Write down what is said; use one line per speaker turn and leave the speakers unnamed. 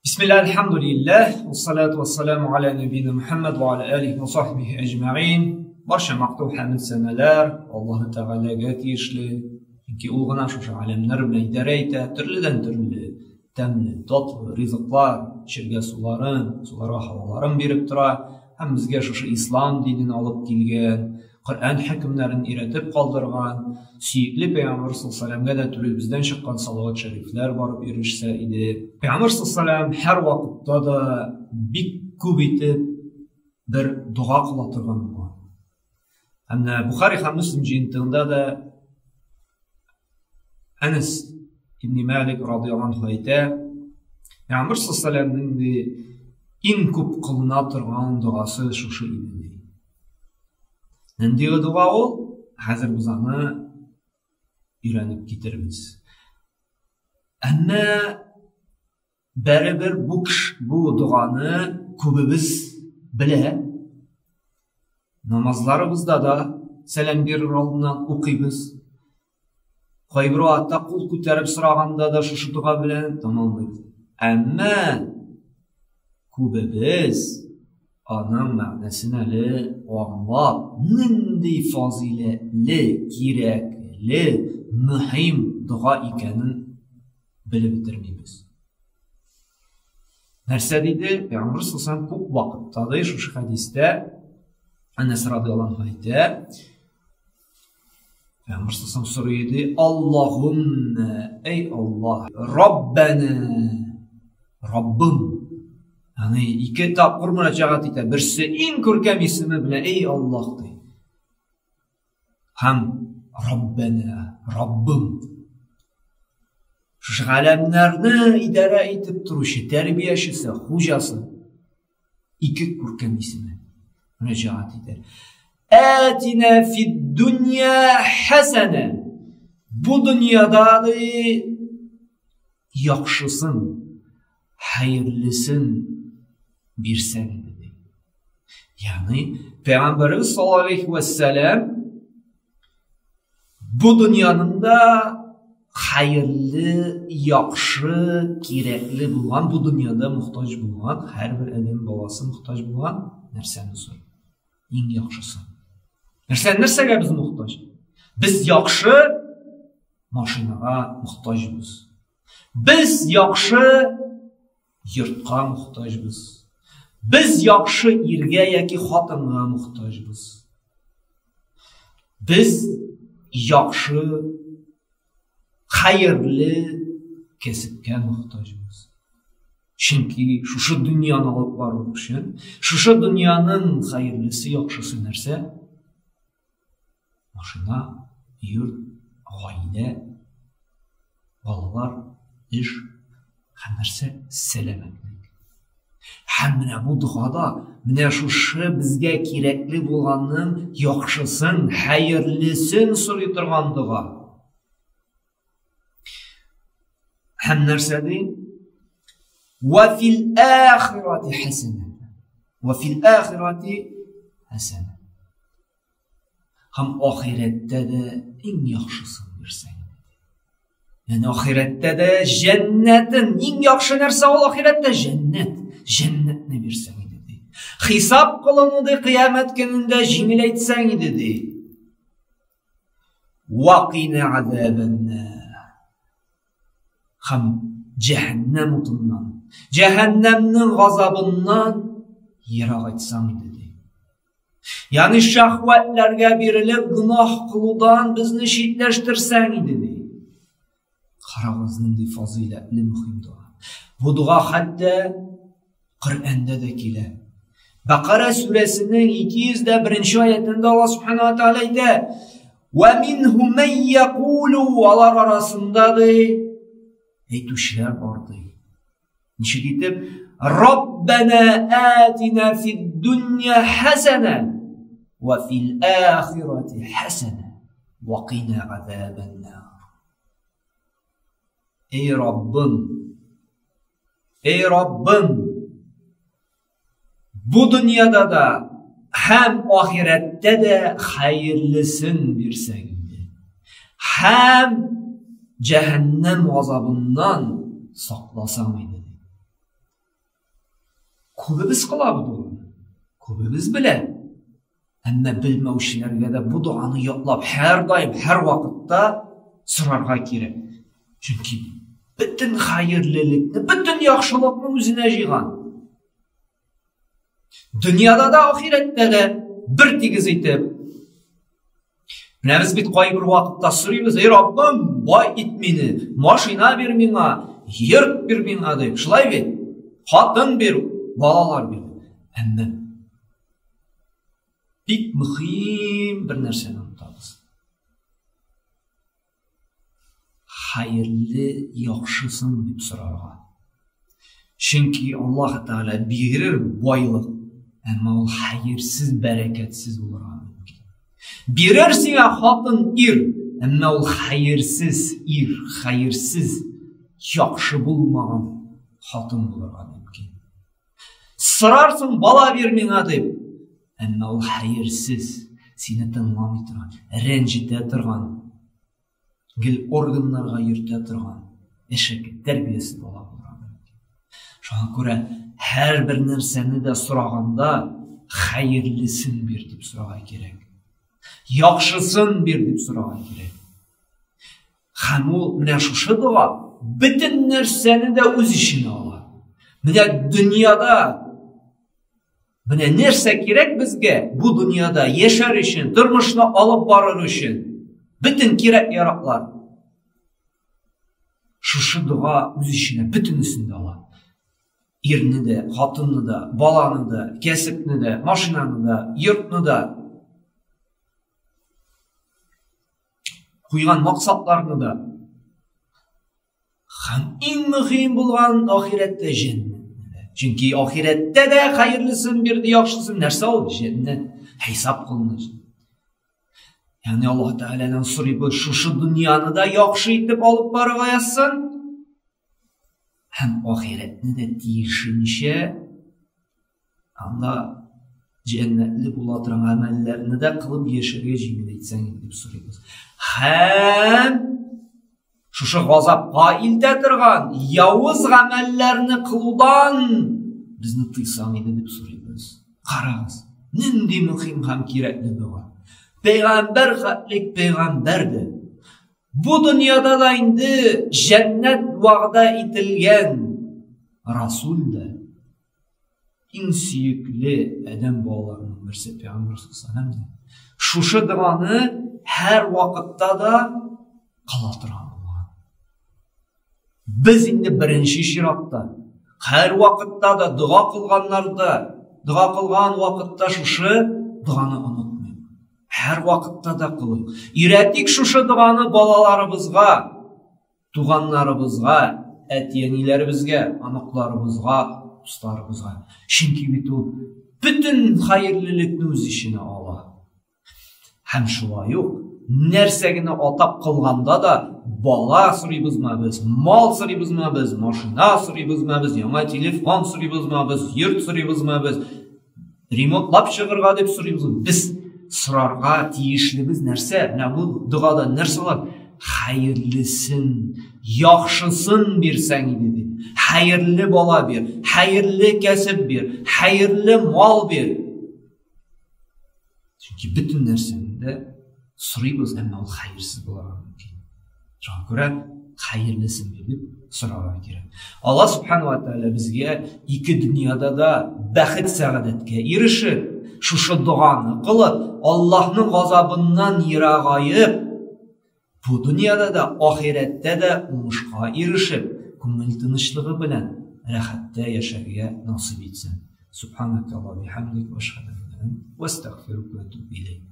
Бисмилла, альхамдулиллах, вассалату вассаламу аля набина Мухаммад ва аля алихи ва сахбихи әҗмәгыйн. Барча мактау хәмд сәнәләр Аллаһы Тәгаләгә тиешле. Чөнки ул гына шушы галәмнәр белән идарә итә, төрледән төрле тәмле, татлы ризыклар, эчәргә суларын, суларга һаваларын биреп тора һәм безгә шушы ислам динен алып килгән, Коръән хөкемнәрен өйрәтеп калдырган, сөекле пәйгамбер саллаллаһу дә түребездән чыккан салават шәрифләр барып ирешсә иде. Пәйгамбер саллаллаһу һәр вакытта да бик күп итеп бер дога кыла торган булган. Һәм менә Бухари һәм Муслим җыентыгында да Әнәс ибн Малик радиаллаһу анһу әйтә, Пәйгамбер саллаллаһу иң күп кылына торган догасы шушы иде ди. Нинди дога ул? Хәзер без аны өйрәнеп китербез. Әмма Бәребер бу кеш, бу доганы күбебез белә. Намазларыбызда да сәлам бирер алдыннан укыйбыз. Кайбер вакытта кул күтәреп сораганда да шушы дога белән тәмамлыйбыз. Әмма күбебез аның мәгънәсен әле аңлап, нинди фазыйләтле, кирәкле, мөһим дога икәнен белеп бетермибез. Нәрсә диде? Пәйгамбер саллаллаху күп вакытта ди шушы хәдистә Әнәс радиаллаһу анһу әйтә. Пәйгамбер саллаллаху сорый иде: Аллаһумма, эй Аллаһ, Раббана, Раббым. Ягъни ике тапкыр мөрәҗәгать итә. Берсе иң күркәм исеме белән, эй Аллаһ ди. Һәм Раббәнә, Раббым. Шушы галәмнәрне идарә итеп торучы, тәрбиячесе, хуҗасы. Ике күркәм исеме мөрәҗәгать итә. Әтинә фид дөнья хәсәнә. Бу дөньяда ди яхшысын, хәерлесен бирсәң иде ди. Ягъни Пәйгамбәребез саллаллаһу алейхи ва сәлләм бу дөньяның да хәерле, яхшы, кирәкле булган, бу дөньяда мохтаҗ булган, һәрбер адәм баласы мохтаҗ булган нәрсәне сорый. Иң яхшысы. Нәрсә, нәрсәгә без мохтаҗ? Без яхшы машинага мохтаҗбыз. Без яхшы йортка мохтаҗбыз. Без яхшы иргә яки хатынга мохтаҗбыз. Без яхшы, хәерле кәсепкә мохтаҗбыз. Чөнки шушы дөньяны алып бару өчен, шушы дөньяның хәерлесе, яхшысы нәрсә? Машина, йорт, гаилә, балалар, эш һәм нәрсә? Сәламәтлек. Һәм менә бу догада менә шушы безгә кирәкле булганның яхшысын, хәерлесен сорый торган дога. Һәм нәрсә ди? Ва фил ахирати хәсәнә. Ва фил ахирати хәсәнә. Һәм ахирәттә дә иң яхшысын бирсәң. Яни ахирәттә дә җәннәтен, иң яхшы нәрсә ул ахирәттә җәннәт. Җәннәтне бирсәң иде ди. Хисап кылыну ди кыямәт көнендә җиңеләйтсәң иде ди. Вакина азабаннар. Һәм җәһәннәм утыннан, җәһәннәмнең газабыннан ерак айтсаң иде ди. Ягъни шәһвәтләргә бирелеп гөнаһ кылудан безне читләштерсәң иде ди. Карагыз, нинди фазыйләтле мөһим дога. Бу дога хәтта Коръәндә дә килә. Бакара сүрәсенең 201 аятында Аллаһ субхана ва тааля әйтә: "Ва минһум ман якулу" алар арасында ди әйтүчеләр бар ди. Ничек итеп? Раббана атина фид дөнья хасана ва фил ахирати хасана ва кина азабаннар. Эй Раббым! Эй Раббым! Бу дөньяда да һәм ахирәттә дә хәерлесен бирсәң иде. Һәм җәһәннәм газабыннан сакласаң иде. Күбебез кыла бу доганы. Күбебез белә. Әмма белмәүчеләргә дә бу доганы ятлап һәрдаим, һәр вакытта сорарга кирәк. Чөнки бөтен хәерлелекне, бөтен яхшылыкны үзенә җыйган. Дөньяда да, ахирәттә дә бер тигез итеп. Менә без бит кайбер вакытта сорыйбыз, "Эй Раббым, бай ит мине, машина бир миңа, йорт бир миңа" дип. Шулай бит? Хатын бир, балалар бир. Әмма бик мөһим бер нәрсәне онытабыз. Хәерле яхшысын дип сорарга. Чөнки Аллаһ Тәгалә бирер байлык, әмма ул хәерсез, бәрәкәтсез булырга мөмкин. Бирер сиңа хатын ир, әмма ул хәерсез ир, хәерсез, яхшы булмаган хатын булырга мөмкин. Сорарсың, бала бир миңа дип, әмма ул хәерсез, сине тыңламый торган, рәнҗетә торган, гел органнарга йөртә торган әшәке тәрбиясез бала булырга мөмкин. Шуңа күрә һәрбер нәрсәне дә сораганда хәерлесен бир дип сорарга кирәк. Яхшысын бир дип сорарга кирәк. Һәм ул менә шушы дога бөтен нәрсәне дә үз эченә ала. Менә дөньяда Менә нәрсә кирәк безгә бу дөньяда яшәр өчен, тормышны алып барыр өчен? Бөтен кирәк-яраклар. Шушы дога үз эченә бөтенесен дә ала. Ирне дә, хатынны да, баланы да, кәсепне дә, машинаны да, йортны да, куйган максатларны да. Һәм иң мөһим булган ахирәттә җәннәт. Чөнки ахирәттә дә хәерлесен бирде, яхшысын нәрсә ул? Җәннәт. Хисап кылына. Ягъни Аллаһ Тәгаләдән сорыйбыз, шушы дөньяны да яхшы итеп алып барырга язсын. Һәм ахирәтне дә тиешенчә Анда җәннәтле була торган гамәлләрне дә кылып яшәргә җиңеләйтсәң инде дип сорыйбыз. Һәм шушы газапка илтә торган явыз гамәлләрне кылудан безне тыйсаң иде дип сорыйбыз. Карагыз, нинди мөһим һәм кирәкле дога. Пәйгамбәр хәтлек пәйгамбәр дә. Бу дөньяда да инде җәннәт вәгъдә ителгән Расул да иң сөекле адәм балаларының берсе пәйгамбәр саллаллаху шушы доганы һәр вакытта да кыла торган булган. Без инде беренче чиратта һәр вакытта да дога кылганнарда, дога кылган вакытта шушы доганы онытмыйк. Һәр вакытта да кылыйк. Өйрәтик шушы доганы балаларыбызга. Туганнарыбызга, әти-әниләребезгә, оныкларыбызга, дусларыбызга. Чөнки бит ул бөтен хәерлелекне үз эченә ала. Һәм шулай ук нәрсә генә атап кылганда да бала сорыйбызмы без, мал сорыйбызмы без, машина сорыйбызмы без, яңа телефон сорыйбызмы без, йорт сорыйбызмы без, ремонтлап чыгырга дип сорыйбыз. Без сорарга тиешлебез нәрсә? Менә бу догада нәрсә бар? Хәерлесен, яхшысын бирсәң иде дип. Хәерле бала бир, хәерле кәсеп бир, хәерле мал бир. Чөнки бөтен нәрсәне дә сорыйбыз, әмма ул хәерсез булырга мөмкин. Шуңа күрә хәерлесен дип сорарга кирәк. Алла субхану ва тааля безгә ике дөньяда да бәхет сәгадәткә ирешеп, шушы доганы кылып, Аллаһның газабыннан ерагаеп, бу дөньяда да, ахирәттә дә уңышка ирешеп, күңел тынычлыгы белән рәхәттә яшәргә насыйп итсен. Субханaka ва бихамдик ва ашһаду ан ла илаһа илля анта ва астагфирука ва атубу илейк.